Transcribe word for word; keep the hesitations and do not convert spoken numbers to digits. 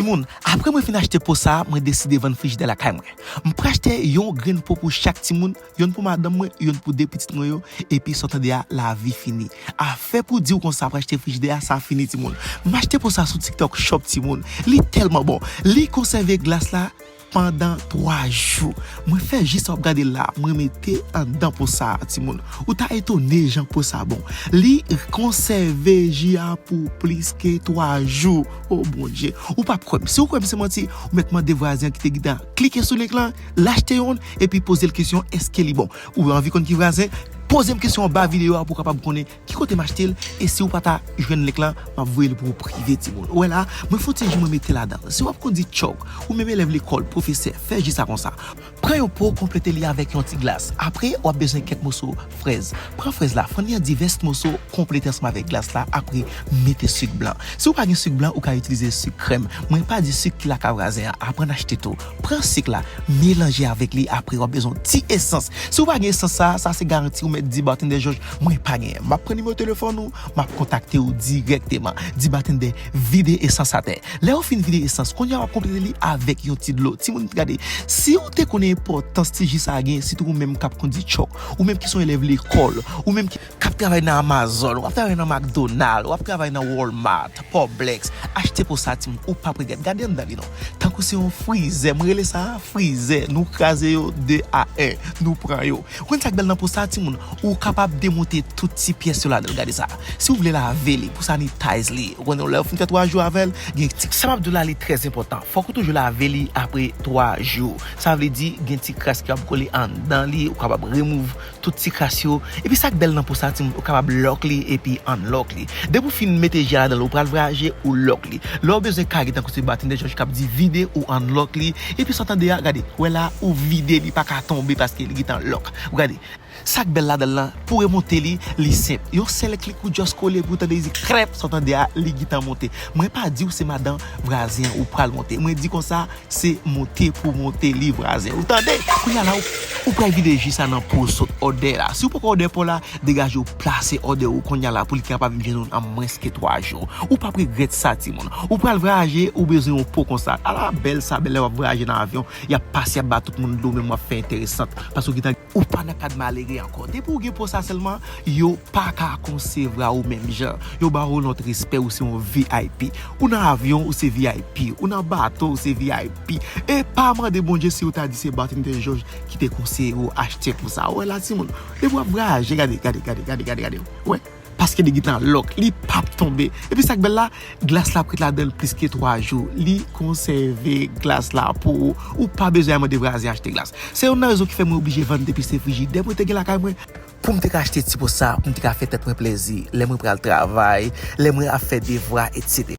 Timoun, apre mwen fin achte po sa, mwen deside vann frijidè lakay mwen. M pral achte yon grenn po pou chak timoun, yonn pou madanm mwen, yonn pou de pitit mwen yo, epi sa w tande a, lavi fini. Afè pou di w konsa, pral achte frijidè a, sa fini, timoun. M achte po sa sou TikTok Shop, timoun. Li tèlman bon. Li konsève glas la pandan twa jou. Mwen fè ji sa w ap gade la, mwen mete anndan po sa, timoun. Ou ta etone jan po sa bon. Li konsève ji a pou plis ke twa jou. O Bondye, ou p ap kwè m. Si w kwè m se manti, ou mèt mande vwazen an ki te gentan klike sou link lan, l achte youn, epi poze l kesyon, èske li bon? Ou anvi konn ki vwazen? Poze m kesyon anba videyo a pou w kapab konnen ki kote m achte l, e si w pa ta jwenn link lan, m ap voye l pou ou prive, timoun. Ou wè la, mwen fè yon ti ji mwen mete ladan l. Si w ap kondi chòk, ou menm elèv lekòl, pwofesè, fè ji sa konsa. Pran yon po, konplete li avèk yon ti glas. Apre, w ap bezwen kèk moso frèz. Pran frèz la, fann li an divès moso, konplete ansanm avèk glas la, apre mete sik blan. Si w pa gen sik blan, ou ka itilize sik krèm. Mwen pa di sik ki lakay vwazen an, aprann achte tou. Pran sik la, melanje avèk li, apre w ap bezwen yon ti esans. Si w pa gen esans sa, sa se garanti ou mèt di bartender Jòj, mwen pa genyen. M ap pran nimewo telefòn ou, m ap kontakte w dirèkteman. Di bartender, vide esans atè. Lè yo fin vide esans, kounye a w ap konplete li avèk yon ti dlo. Timoun, gade, si w te konnen enpòtans ti ji sa a gen, sitou ou menm k ap kondi chòk, ou menm ki se yon elèv lekòl, ou menm ki, k ap travay nan Amazon, w ap travay nan McDonald, w ap travay nan Walmart, Publix, achte po sa, timoun, ou p ap regrèt. Gade anndan li non. Tankou se yon frizè, mwen rele sa frizè, nou kraze yo de a en, nou pran yo. Ou konn sa k bèl nan po sa, timoun? Ou kapab demonte tout ti pyès yo ladan l, gade sa. Si w vle lave li, pou sanitize li, ou konnen lè w fin fè twa jou avè l, gen ti, sa m ap di w la, li trè enpòtan. Fòk ou toujou lave li apre twa jou. Sa vle di, gen ti kras ki ap kole anndan li, ou kapab remove tout ti kras yo. Epi sa k bèl nan po sa, timoun, ou kapab lock li epi unlock li. Depi w fin mete ji a ladan l, ou pral vwayaje, ou lock li. Lè w bezwen kage tankou se bartender Jòj k ap di vide, ou unlock li. Epi sa w tande a, gade, wè la, ou vide, li pa ka tonbe paske li gentan lock. Ou gade, sa k bèl ladan l lan, pou remonte li, li senp. Yon sèl klik ou just kole pou w tande li krèp, sa w tande a, li gentan monte. Mwen pa di w se madan vwazen an ou pral monte. Mwen di konsa, se monte pou monte li vwazen. Ou tande? Kounye a la, ou, ou pral vide ji sa nan po w sot òdè la. Si w poko òdè po la, degaje w plase òdè ou kounye a la pou li kapab vin jwenn ou nan mwens ke twa jou. Ou p ap regrèt sa, timoun. Ou pral vwayaje, ou bezwen yon po konsa. Ala bèl sa bèl lè w ap vwayaje nan avyon, y ap pase, y ap ba tout moun dlo, menm w ap fè enteresant. Paske w gentan, ou pa nan kad malere ankò. Depi w gen po sa sèlman, yo pa ka konsevwa ou menm jan. Yo ba ou lòt respè, ou se yon V I P. Ou nan avyon, ou se V I P. Ou nan bato, ou se V I P. E pa mande Bondye si ou ta di se bartender Jòj ki te konseye ou achte konsa. Ou wè la, timoun. Depi w ap vwayaje, gade, gade, gade, gade, gade, gade. Ou wè? Paske li gentan lock, li p ap tonbe. Epi sa k bèl la, glas la ap ret ladan l plis ke twa jou. Li konsève glas la pou ou. Ou pa bezwen al mande vwazen achte glas. Se youn nan rezon ki fè mwen oblije vann depi se frijidè mwen te gen lakay mwen. Pou m te ka achte ti po sa, pou m te ka fè tèt mwen plezi, lè mwen pral travay, lè mwen ap fè devwa, etsetera.